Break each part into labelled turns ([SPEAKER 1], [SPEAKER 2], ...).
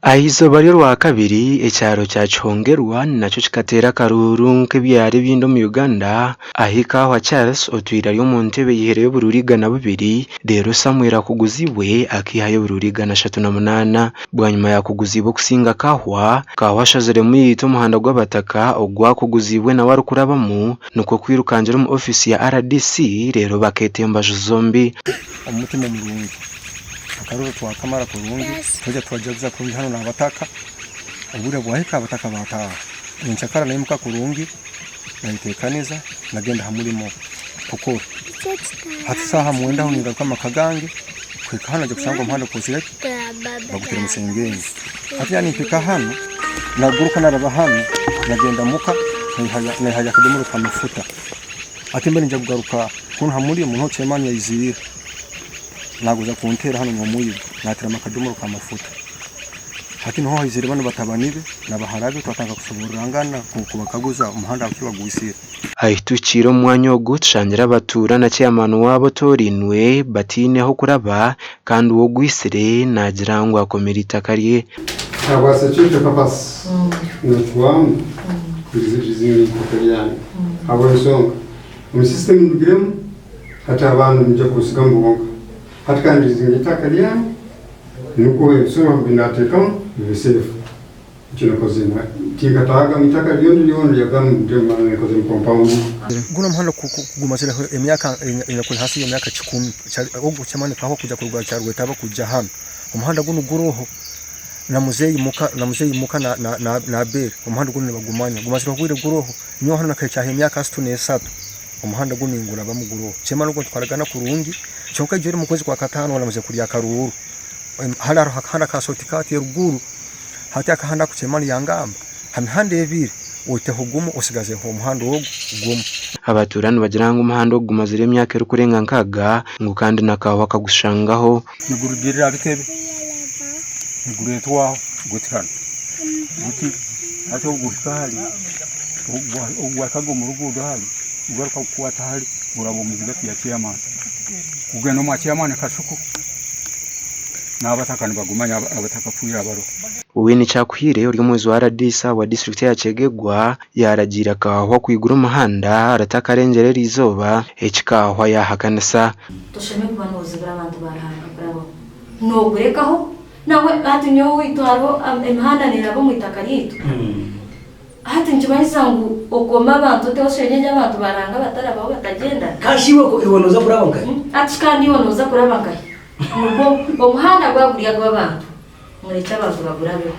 [SPEAKER 1] Aha izooba ry'Orwakabiri, ekyaro kya Kihongerwa nakyo kikateera akaruuru nk'ebyaro ebindi omu Uganda ahi Kahwa Charles otwire ari omu ntebe yaihireyo oburuuru 200 reero Samuel Akuguzibwe akaihayo oburuuru 308. Bwanyima ya Kuguzibwe okusinga Kahwa, Kahwa ashaziremu yaita omuhanda gw'abataka ogu Akuguzibwe nawe arikurabamu nikwo kwirukangira omu ofiisi ya rdc reero bakeeta embaju zombi.
[SPEAKER 2] Omu mutima omurungi. Akaruru twakamara kurungi, twaija twajaguza kurungi hanu n'abataka, obwire bwahika abataka baataaha. Nyenkyakara naimuka kurungi, nayeteekaniza, nagenda ha murimo kukora. Hati saaha mwenda aho ningaruka omu maka gange, kuhika hanu naija kushanga omuhanda gukozire ki? Bagutairemu sengenge. Hati naaba nimpika hanu, naguruka naraba hanu, nagenda muka, naihayo akadomora k'amafuta. Hati mbwenu ninjya kugaruka kunu ha murimo niho chairman yaiziire naguza kunteera hanu n'omwigo nateeramu akadomora k'amafuta. Hati niho haiziire banu batabani be na bahara be twatandika kushobororangana kubakaguza omuhanda ahabwaki bagwisiire.
[SPEAKER 1] Ahi tuhikire omu mwanya ogu tushangire abatuura na chairman waabo otoorainwe bataine ah'okuraba kandi we ogwitsire naagira ngu akomire eitaka rye.
[SPEAKER 3] Habwa security purpose nocwamu rizinga eitaka ryange habwensonga omu system ndugiremu hati abaana nibaija kunsigamu bonka hati kandi rizinga eitaka ryange nukwo ebisoro ebinatekamu bibe safe nikyo nakozire tinkatahaga mwitaka ryoona ryoona rya government nkoze mu compound.
[SPEAKER 2] Gunu omuhanda gumazireho emyaka enyakuli hansi y'emyaka kikumi ogu chairman Kahwa kuja kuruga Kyarwetaba kuija hanu omuhanda gunu guroho. Na muzeeyi muka na muzeeyi muka na na na na Abel omuhanda gunu nibagumanya gumazire obwire guroho nyowe hanu nakahikyaho emyaka asatu n'esatu omuhanda gunu ningurabamu guroho chairman ogu nitukoragana kurungi kyonka ijo eri mukwezi kwa kataano namaze kurya akaruuru hali haroho akahanda ka short cut eruguru hati akahanda ako chairman yangamba ha mihanda ebiri oteho gumu osigazeho omuhanda ogu gumu.
[SPEAKER 1] Abatuura nibagira ngu omuhanda ogu gumazire emyaka erikurenga nkaaga ngu kandi na kaahwa kagushangaho.
[SPEAKER 2] Nigurugirira aha bitebe, nigureetwaho guti hanu, guti hati obu guhika hari, obu gwahikaga omu ruguudo hari, gugaruka gukwata hari guraba omu zigati ya chairman, gugenda omwa chairman Kasuku n'abataka nibagumanya abatakafiire abaroho.
[SPEAKER 1] Winnie Kyakuhiire ori omuhwezi wa rdc ahabwa disiturikiti ya Kyegegwa yaaragiira Kahwa kwigura omuhanda aratakarengyera eriizooba, eki Kahwa yaahakanisa.
[SPEAKER 4] Toshemereire kuba noozibira abantu ba Ruhanga kurabaho. Noogurekaho nawe hati nyowe owaitu hariho emihanda neeraba omu itaka ryaitu. Hati nikimanyisa ngu okome abantu oteho shengyengye abantu ba Ruhanga batarabaho batagyenda.
[SPEAKER 5] Kashi iwe iwe nooza kuraba nkahi?
[SPEAKER 4] Hati shi kandi iwe nooza kuraba nkahi? Nibwo omuhanda gwaba guri agw'abantu, murekye abantu bagurabeho.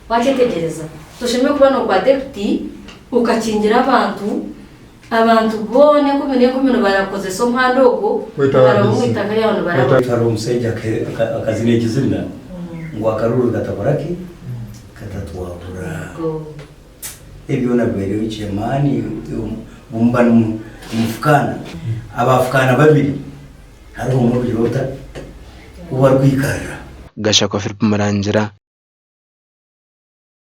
[SPEAKER 4] Wakyetegyereza? Toshemereire kuba nookwata ebiti okakingira abantu. Abantu boona enkumi n'enkumi nibarakozesa omuhanda ogwo, nibaraba omu itaka ryawe nibaraba.
[SPEAKER 5] Hariho omusaija akazina ekizina ngu akaruru katakora ki? Katatwahura. Ebi byona bibaireho chairman obu muba nimufukaana, abafukaana babiri hariho omwe ogira ota? Ou barikwikarira.
[SPEAKER 1] Gashakwa Philip Murangira.